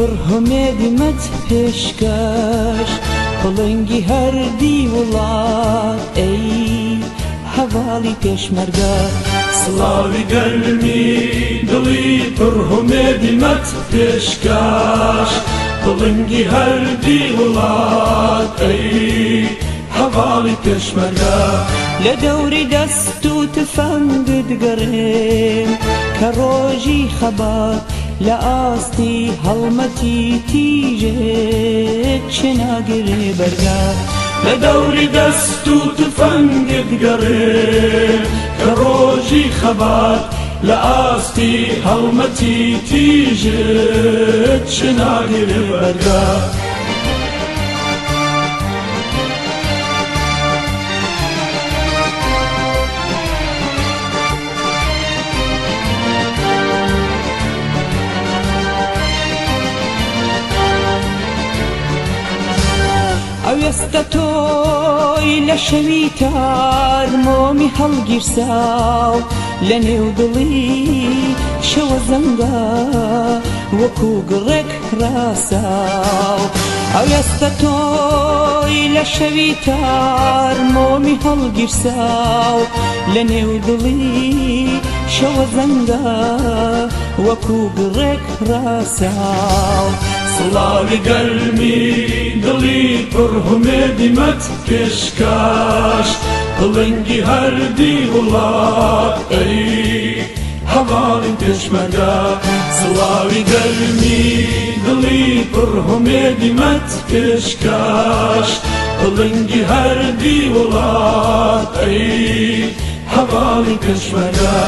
پڕ هومێدی مەت پێشکەش پڵنگی هەردی وڵات ئەی هەڤاڵی پێشمەرگە. سڵاوی گەرمی دڵی پڕ هومێدی مەت پێشکەش پڵنگی هەردی وڵات ئەی هەڤاڵی پێشمەرگە. لە دەوری دەست و تفەنگت گەڕێم کە ڕۆژی خەبات لە ئاستی هەڵمەتی تیژێ چ ناگرێ بەرگە. لە دەوری دەست و تفەنگت گەڕێم کە ڕۆژی خەبات لە ئاستی هەڵمەتی تیژێ چ ناگرێ بەرگە. ئەوێستە تۆی لە شەوی تار مۆمی هەڵگیرساو لە نێو دڵی شەوە زەنگا وەکو گڕێک ڕاساو. ئەوێستە تۆی لە شەوی تار مۆمی هەڵگیرساو لە نێو دڵی شەوە زەنگا وەکو گڕێک ڕاساو. سڵاوی گەرمی دڵی پڕ هومێدی مەت پێشکەش پڵنگی هەردی وڵات ئەی هەڤاڵی پێشمەرگە. سڵاوی گەرمی دڵی پڕ هومێدی مەت پێشکەش پڵنگی هەردی وڵات ئەی هەڤاڵی پێشمەرگە.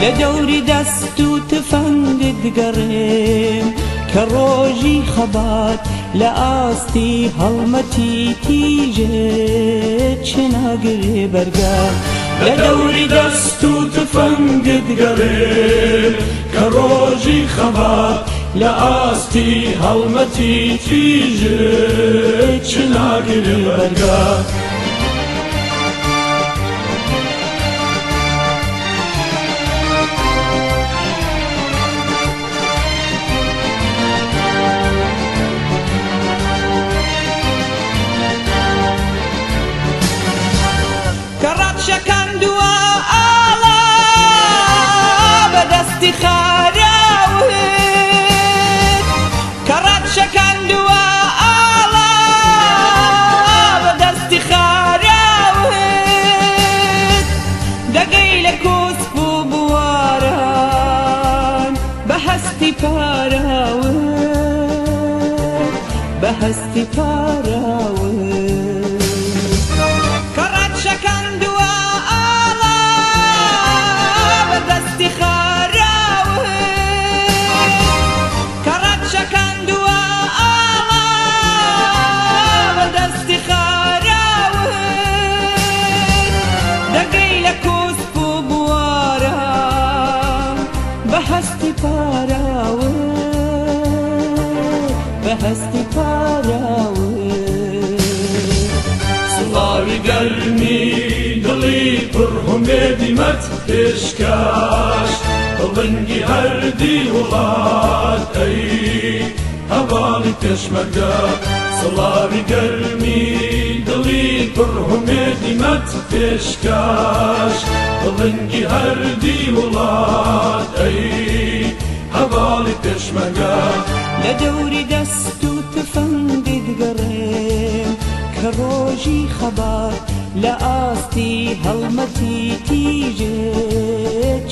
لە دەوری دەست و تفەنگت گەڕێم کە ڕۆژی خەبات لە ئاستی هەڵمەتی تیژێ چ ناگرێ بەرگە. لە دەوری دەست و تفەنگت گەڕێم کە ڕۆژی خەبات لە ئاستی هەڵمەتی تیژێ چ ناگرێ بەرگە. کە ڕەتشەکاندووە ئاڵا بە دەستی خاراوت، کە ڕەتشەکاندووە ئاڵا بە دەستی خاراوت، دەگەی لە کۆسپ و بواران بە هەستی پاراوت، بە هەستی پاراوت. کە ڕەتشەکاندووە ئاڵا بە دەستی خاراوت، کە ڕەتشەکاندووە ئاڵا بە دەستی خاراوت، دەگەی لە کۆسپ و بواران بە هەستی پاراوت، بە هەستی پاراوت. سڵاوی گەرمی دڵی پڕ هومێدی مەت پێشکەش پڵنگی هەردی وڵات ئەی هەڤاڵی پێشمەرگە. سڵاوی گەرمی دڵی پڕ هومێدی مەت پێشکەش پڵنگی هەردی وڵات ئەی هەڤاڵی پێشمەرگە. لە دەوری دەست و تفەنگت گەڕێم کە ڕۆژی خەبات لە ئاستی هەڵمەتی تیژێ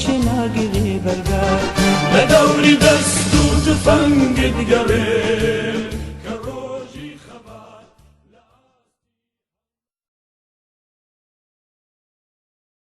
چ ناگرێ بەرگە. لە دەوری دەست و تفەنگت گەڕێم.